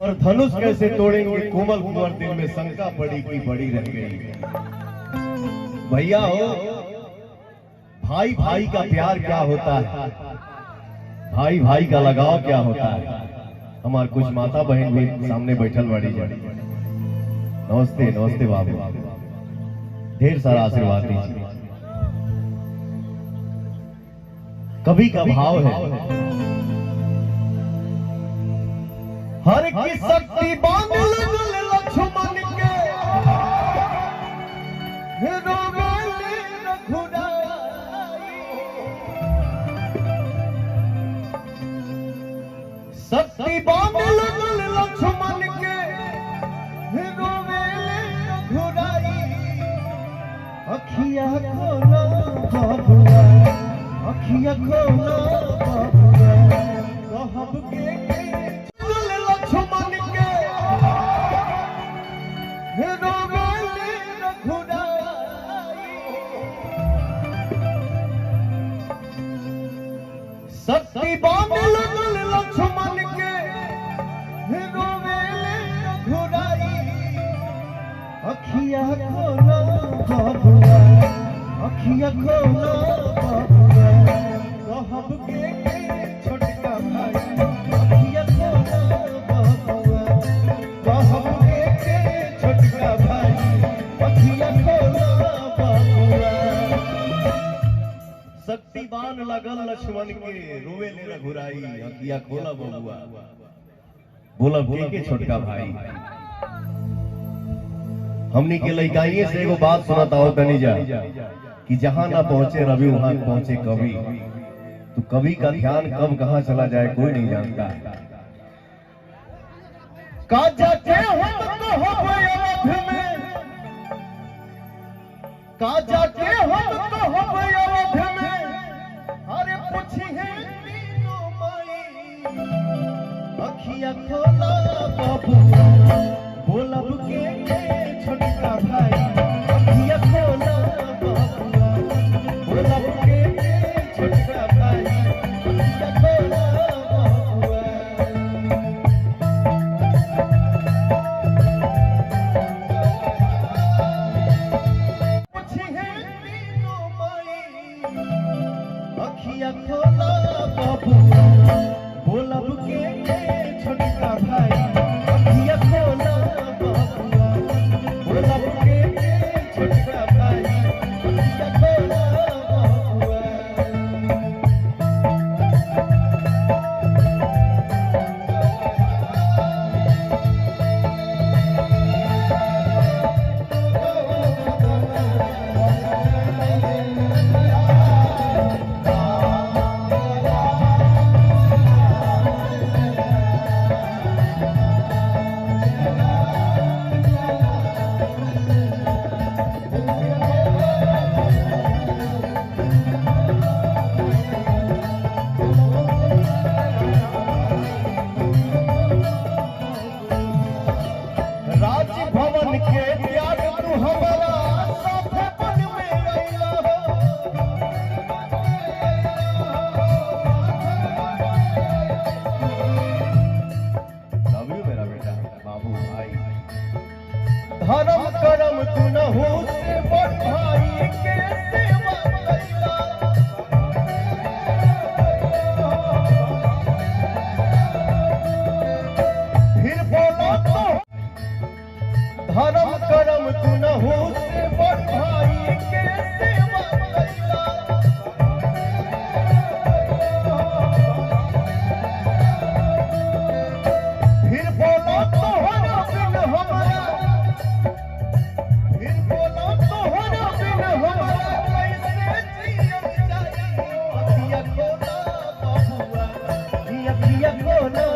और धनुष कैसे तोड़ेंगे कोमल कुंवर दिल में शंका पड़ी की बड़ी रह गई। भैया हो, भाई भाई का प्यार क्या होता है, भाई भाई का लगाव क्या होता है। हमारे कुछ माता बहन भी सामने बैठल बाड़ी जा। नमस्ते नमस्ते बाबू, ढेर सारा आशीर्वाद दीजिए। कवि का भाव है, हर की शक्ति बांध लगल लक्ष्मण के, रोवेले रघुराई। शक्ति बांध लगल लक्ष्मण के, रोवेले रघुराई। अखिया खोलो बबुआ, अखिया खोलो बबुआ, कहब के लक्ष्मण के, रोवेले रघुराई। शक्ति बांध लगल लक्ष्मण के, रोवेले रघुराई। अखिया खोलो बबुआ, अखिया खोलो बबुआ, कहब के छोटका भाई। अखिया खोलो बबुआ, कहब के छोटका भाई। अखिया खोलो बबुआ। शक्तिवान लगल लक्ष्मण के, रोवे ले रघुराई। अखिया खोला बबुआ, बोला के छोटका भाई। हमनी के लइकाइए से एगो बात सुनाता हो तनी जा कि जहां ना पहुंचे रवि वहां पहुंचे कवि। तो कवि का ध्यान कब कहां चला जाए कोई नहीं जानता। काजा के हम कहब अवध में, काजा के हम कहब अवध में, अरे पूछिहे तीनों माई। अखिया खोला बबुआ, बोलब के छोटका भाई। अखिया खोला बबुआ, बोलब के छोटका भाई। अखिया खोला बबुआ। पूछिहे तीनों माई। अखिया खोला बबुआ, बोलब के छोटका भाई। अखिया खोला बबुआ, बोलब के छोटका भाई। अखिया खोला बबुआ। राजभवन के त्याग तू हमारा साथे बन में अइला हो। लव you मेरा बेटा बाबू भाई। धर्म करम तू न हो से बड़ भाई के सेवा कइला। फिर बोला तो धर्म करम तू न हो से बड़ भाई के सेवा कइला। फिर बोला तोहरा बिन हमरा, फिर बोला तोहरा बिन हमरा कैसे जियल जाई। अखिया खोला बबुआ, अखिया खोला